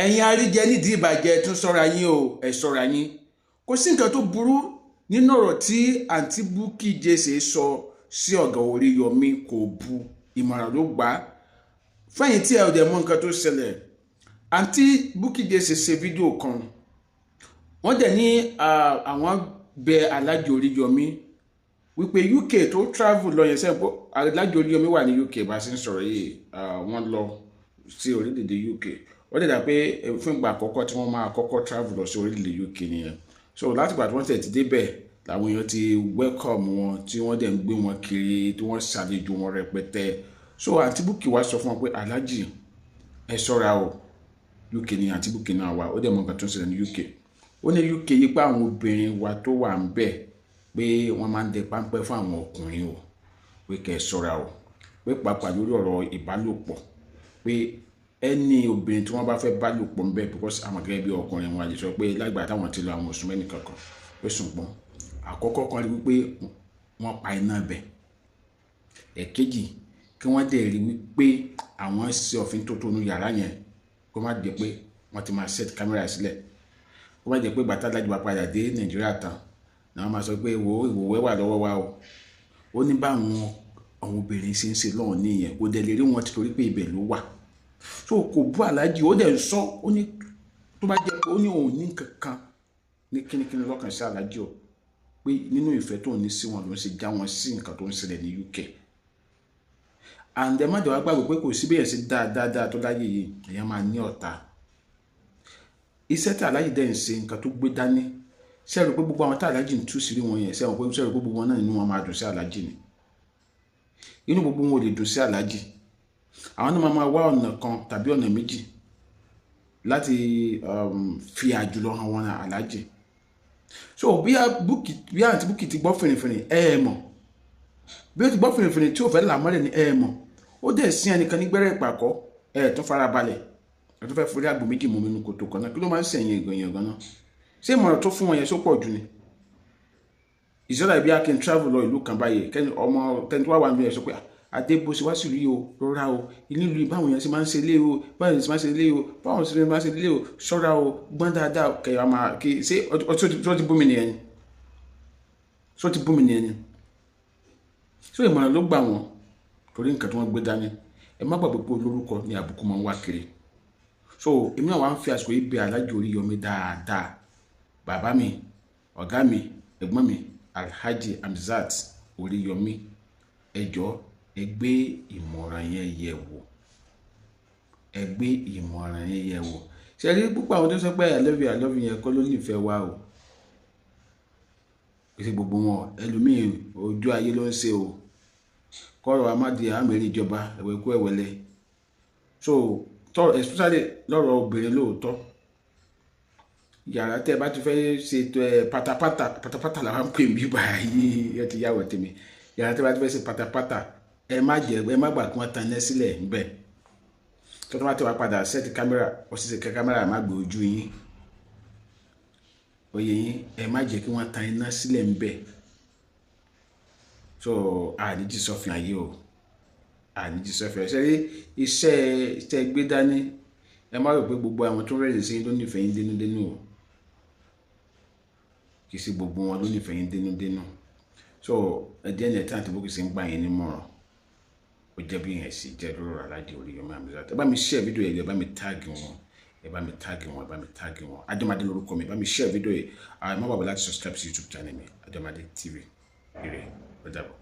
Ẹ̀yin aríjẹ nídìí ìbàjẹ́, tún ṣọ́ra yín o, ẹ̀ ṣọ́ra yín. Kò sí nǹkan tó burú nínú ọ̀rọ̀ tí àǹtí Bukky Jesse sọ sí ọ̀gá Oríyọmí. Kò bu, ìmọ̀ràn ló gbà á. Fẹ́yìn tí ẹ ò dẹ̀ mọ̀ nǹkan tó ṣẹlẹ̀, àǹtí Bukky Jesse ṣe fídíò kan. Wọ́n dẹ̀ ní àwọn bẹ Aláàjì Oríyọmí wípé UK tó travel lọ yẹn, sẹ́yìn pé Aláàjì Oríyọmí wà ní UK bá a ṣe ń sọ̀rọ̀ yìí. Wọ́n lọ sí orílẹ̀-èdè UK. Wọ́n dẹ̀ dà pé fún ìgbà àkọ́kọ́ tí wọ́n máa kọ́kọ́ travel lọ sí orílẹ̀-èdè UK nìyẹn. So látìgbà tí wọ́n tẹ̀ ti débẹ̀ làwọn èèyàn ti welcome wọn, tí wọ́n dẹ̀ ń gbé wọn kiri, tí wọ́n ṣàlejò wọn rẹpẹtẹ. So àǹtí Bukky wá sọ fún wọn pé, "Aláàjì, ẹ ṣọ́ra o." UK ni àǹtí Bukky náà wà, ó dẹ̀ mọ nǹkan tó ń ṣẹlẹ̀ ní UK. Ó ní UK yìí pé àwọn obìnrin wa tó wà ń bẹ̀, pé wọ́n máa ń dẹ páńpẹ́ fún àwọn ọkùnrin o, pé kẹ́ ẹ ṣọ́ra o, pé pàápàá lórí ọ̀rọ̀ ìbálòpọ̀, pé ẹni obìnrin tí wọ́n bá fẹ́ bá lòpọ̀ ń bẹ̀, because àwọn gẹ́gẹ́ bí ọkùnrin, wọn àlè sọ pé lágbà táwọn ti lọ, àwọn oṣù mẹ́rin kankan, pé ṣùgbọ́n àkọ́kọ́ kan rí wípé wọ́n pa iná bẹ̀. Ẹ̀kejì, kí wọ́n dẹ̀ rí wípé àwọn ṣe òfin tó tónu yàrá yẹn, kó má jẹ́ pé wọ́n ti máa set camera sílẹ̀, kó má jẹ́ pé bàtà alájùbá bá padà dé Nàìjíríà tán ni wọ́n máa sọ pé wo ìwòwẹ́ wà lọ́wọ́ wa o. Ó ní báwọn àwọn obìnrin ṣe ń ṣe lọ́hùn nìyẹn. Kò dẹ̀ lè rí wọn torí pé ibẹ̀ ló wà. So kò bú aláàjì, ó dẹ̀ sọ. Ó ní tó bá jẹ́ pé ó ní òun ní kankan ní kínníkínní lọ́kàn sí aláàjì o, pé nínú ìfẹ́ tó ní sí wọn ló ń ṣe já wọn sí nǹkan tó ń ṣẹlẹ̀ ní UK. And ẹ má jẹ́ wá gbàgbé pé kò sí bí ẹ̀ sí dáadáa tó láyé yìí, èèyàn máa ní ọ̀tá. Iṣẹ́ tí aláàjì dẹ̀ ń ṣe, nǹkan tó gbé dání, ṣé ẹ rò pé gbogbo àwọn tí aláàjì ń tú sírí wọn yẹn, ṣé ẹ rò pé gbogbo wọn náà inú wọn máa dùn sí aláàjì ni? Inú gbogbo wọn ò lè dùn sí aláàjì. Àwọn náà máa wá ọ̀nà kan tàbí ọ̀nà méjì láti fi àjùlọ hàn wọn aláàjì. So bí bí àǹtí Bukky ti gbọ́ fìrìfìrì, ẹ ẹ mọ̀ bí ó ti gbọ́ fìrìfìrì tí ò fẹ́ là mọ́lẹ̀ ní, ẹ ẹ mọ̀. Ó dẹ̀ sí ẹnìkan ní gbẹ́rẹ́ ìpàkọ́, ẹ ẹ̀ tún fara balẹ̀, ẹ tún fẹ́ forí àgbò méjì mú mi nínú kòtò kan náà. Kí ló máa ń sẹ̀yìn èèyàn gan-an? Ṣé ìmọ̀ràn tó fún wọn yẹn só pọ̀ jù ni? Ìṣọ́lá ibi akin travel lọ ìlú kan báyìí, kẹ́ni ọmọ tẹni tó wà wà nínú ẹ̀ sọ pé, "Adé, bó ṣe wá sí ìlú yìí o, rọra o. Inú ìlú yìí, báwọn èèyàn ṣe máa ń ṣe lé o, báwọn èèyàn ṣe máa ń ṣe lé o, báwọn ṣe máa ń ṣe lé o, ṣọ́ra o, gbọ́n dáadáa." Kẹyà máa kí ṣé ọtí tó ti bú mi nìyẹn ni? Ṣó ti bú mi nìyẹn ni? Ṣé ìmọ̀ràn ló gbà wọ́n torí nǹkan tí wọ́n gbé dání? Ẹ má gbàgbé pé olórúkọ ni àbùkù máa ń wá kiri. So èmi náà wá ń fi àsìkò yìí bẹ Aláàjì Oríyọmí dáadáa, bàbá mi, ọ̀gá mi, ẹ̀gbọ́n mi, Alhaji Hamzat Oríyọmí, ẹ jọ̀ọ́, ẹ gbé ìmọ̀ràn yẹn yẹ̀ wò, ẹ gbé ìmọ̀ràn yẹn yẹ̀ wò. Ṣe rí púpọ̀ àwọn tó sọ pé "I love you, I love you" yẹn kọ́ ló nífẹ̀ẹ́ wa o. Kì í ṣe gbogbo wọn. Ẹlòmíì, ojú ayé ló ń ṣe o. Kọ́rọ̀ amádi àmẹ́rin ìjọba ẹ̀wẹ̀kú ẹ̀wẹ̀lẹ̀. So tọ́ especially lọ́rọ̀ obìnrin lóòótọ́, yàrá tẹ́ ẹ bá ti fẹ́ ṣe ẹ pátápátá, pátápátá làwọn ń pè mí báyìí, ẹ ti yàwọ̀ tèmi. Yàrá tẹ́ bá ti fẹ́ ṣe pátápátá, ẹ má jẹ, ẹ má gbà kí wọ́n tan iná sílẹ̀ níbẹ̀. Tó bá ti wá padà set camera, ó sì ṣe kí camera má gbé ojú yín, oyè yín. Ẹ má jẹ́ kí wọ́n tan iná sílẹ̀ níbẹ̀. So àníjì sọ́fin ayé o, àníjì sọ́fin ayé. Ṣe rí iṣẹ́ tẹ́ gbé dání, ẹ má rò pé gbogbo àwọn tó rẹ̀rìn sí ló nífẹ̀ẹ́ yín dénúdénú o. Kì í ṣe gbogbo wọn ló nífẹ̀ẹ́ yín dénúdénú. So ẹdí ẹni tí àǹtí Bukky ṣe ń gbà yín nímọ̀ràn, ó jẹ́ bí yẹn sì jẹ́ lórí Aláàjì Oríyọmí Hamzat. Ẹ bá mi share fídíò yẹn, ẹ bá mi tag wọn, ẹ bá mi tag wọn, ẹ bá mi tag wọn. Adémadé lórúkọ mi. Ẹ bá mi share fídíò yìí. Ẹ má gbàgbé láti subscribe sí YouTube channel mi, Adémadé TV. Ire, ó dàbọ̀.